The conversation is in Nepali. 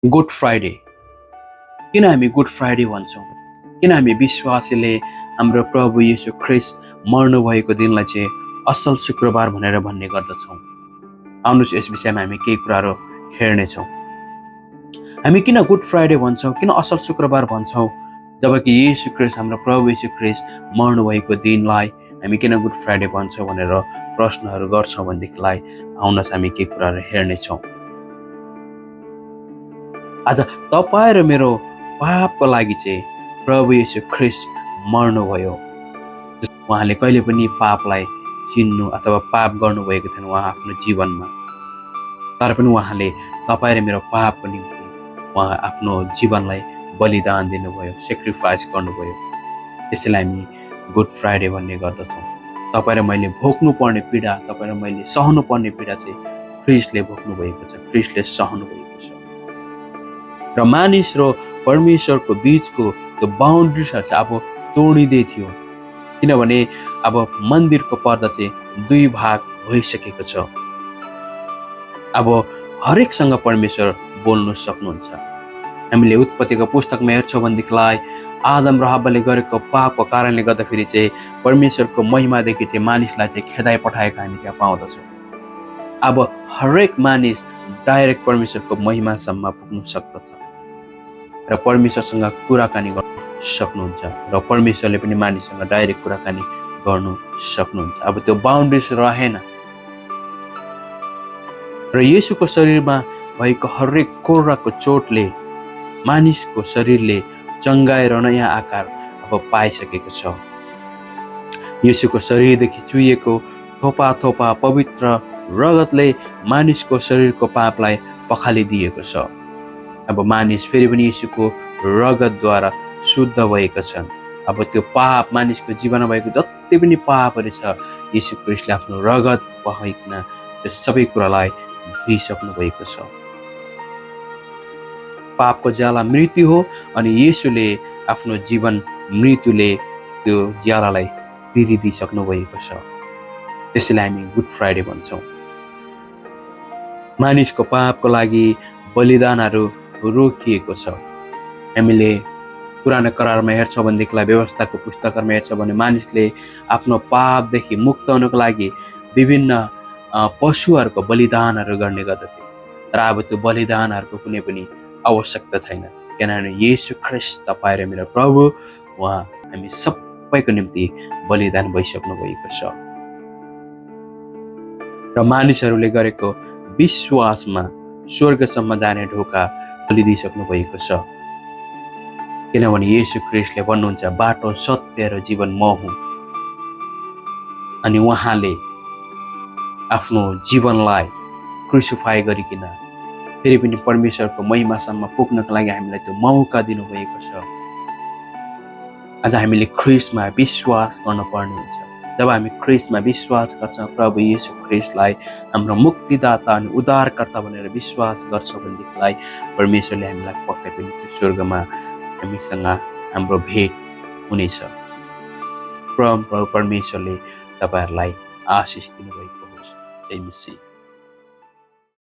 Good Friday. किन हामी गुड फ्राइडे भन्छौँ? किन हामी विश्वासीले हाम्रो प्रभु येशू ख्रीष्ट मर्नु भएको दिनलाई चाहिँ असल शुक्रबार भनेर भन्ने गर्दछौँ? आउनुहोस् यस विषयमा हामी केही कुराहरू हेर्नेछौँ। हामी किन गुड फ्राइडे भन्छौँ, किन असल शुक्रबार भन्छौँ, जबकि येशू ख्रीष्ट हाम्रो प्रभु येशू ख्रीष्ट मर्नु भएको दिनलाई हामी किन गुड फ्राइडे भन्छौँ भनेर प्रश्नहरू गर्छौँ भनेदेखिलाई आउनुहोस् हामी केही कुराहरू हेर्नेछौँ। आज तपाईँ र मेरो पापको लागि चाहिँ प्रभु येशू ख्रीष्ट मर्नुभयो। उहाँले कहिले पनि पापलाई चिन्नु अथवा पाप गर्नुभएको थिएन उहाँ आफ्नो जीवनमा, तर पनि उहाँले तपाईँ र मेरो पापको निम्ति उहाँ आफ्नो जीवनलाई बलिदान दिनुभयो, सेक्रिफाइस गर्नुभयो। त्यसैलाई हामी गुड फ्राइडे भन्ने गर्दछौँ। तपाईँ र मैले भोग्नु पर्ने पीडा, तपाईँ र मैले सहनु पर्ने पीडा चाहिँ ख्रीष्टले भोग्नु भएको छ, ख्रीष्टले सहनु भएको छ। र मानिस र परमेश्वरको बिचको त्यो बााउन्ड्रिजहरू चाहिँ अब तोडिँदै थियो, किनभने अब मन्दिरको पर्दा चाहिँ दुई भाग भइसकेको छ। अब हरेकसँग परमेश्वर बोल्नु सक्नुहुन्छ। हामीले उत्पत्तिको पुस्तकमा हेर्छौँ भनेदेखिलाई आदम र हव्वाले गरेको पापको कारणले गर्दाखेरि चाहिँ परमेश्वरको महिमादेखि चाहिँ मानिसलाई चाहिँ खेदाइ पठाएको हामी त्यहाँ पाउँदछौँ। अब हरेक मानिस डाइरेक्ट परमेश्वरको महिमासम्म पुग्नु सक्दछ र परमेश्वरसँग कुराकानी गर्न सक्नुहुन्छ र परमेश्वरले पनि मानिससँग डाइरेक्ट कुराकानी गर्नु सक्नुहुन्छ। अब त्यो बााउन्ड्रिज रहेन र येशूको शरीरमा भएको हरेक कोर्राको चोटले मानिसको शरीरले चङ्गाएर नयाँ आकार अब पाइसकेको छ। येशूको शरीरदेखि चुहिएको थोपा थोपा पवित्र रगतले मानिसको शरीरको पापलाई पखालिदिएको छ। अब मानिस फेरि पनि येशूको रगतद्वारा शुद्ध भएका छन्। अब त्यो पाप मानिसको जीवनमा भएको जति पनि पापहरू छ येशू ख्रीष्टले आफ्नो रगत बहाइकन त्यो सबै कुरालाई धोइसक्नु भएको छ। पापको ज्याला मृत्यु हो अनि येशूले आफ्नो जीवन मृत्युले त्यो ज्यालालाई तिरिदिइसक्नु भएको छ। त्यसैलाई हामी गुड फ्राइडे भन्छौँ। मानिसको पापको लागि बलिदानहरू रोकिएको छ। हामीले पुरानो करारमा हेर्छौँ भनेदेखिलाई व्यवस्थाको पुस्तकहरूमा हेर्छौँ भने मानिसले आफ्नो पापदेखि मुक्त हुनको लागि विभिन्न पशुहरूको बलिदानहरू गर्ने गर्दथे। तर अब त्यो बलिदानहरूको कुनै पनि आवश्यकता छैन, किनभने येशू ख्रीष्ट तपाईँ र मेरो प्रभु उहाँ हामी सबैको निम्ति बलिदान भइसक्नु भएको छ र मानिसहरूले गरेको विश्वासमा स्वर्गसम्म जाने ढोका खोलिदिइसक्नु भएको छ। किनभने येशू ख्रीष्टले भन्नुहुन्छ बाटो सत्य र जीवन म हुँ अनि उहाँले आफ्नो जीवनलाई क्रुसिफाई गरिकन फेरि पनि परमेश्वरको महिमासम्म पुग्नको लागि हामीलाई त्यो मौका दिनुभएको छ। आज हामीले ख्रीष्टमा विश्वास गर्नुपर्ने हुन्छ। जब हामी ख्रीष्टमा विश्वास गर्छौँ, प्रभु येशू ख्रीष्टलाई हाम्रो मुक्तिदाता अनि उद्धारकर्ता भनेर विश्वास गर्छौँ भनेदेखिलाई परमेश्वरले हामीलाई पक्कै पनि त्यो स्वर्गमा हामीसँग हाम्रो भेट हुनेछ। प्रभु परमेश्वरले तपाईँहरूलाई आशिष दिनुभएको होस्। जय मसीह।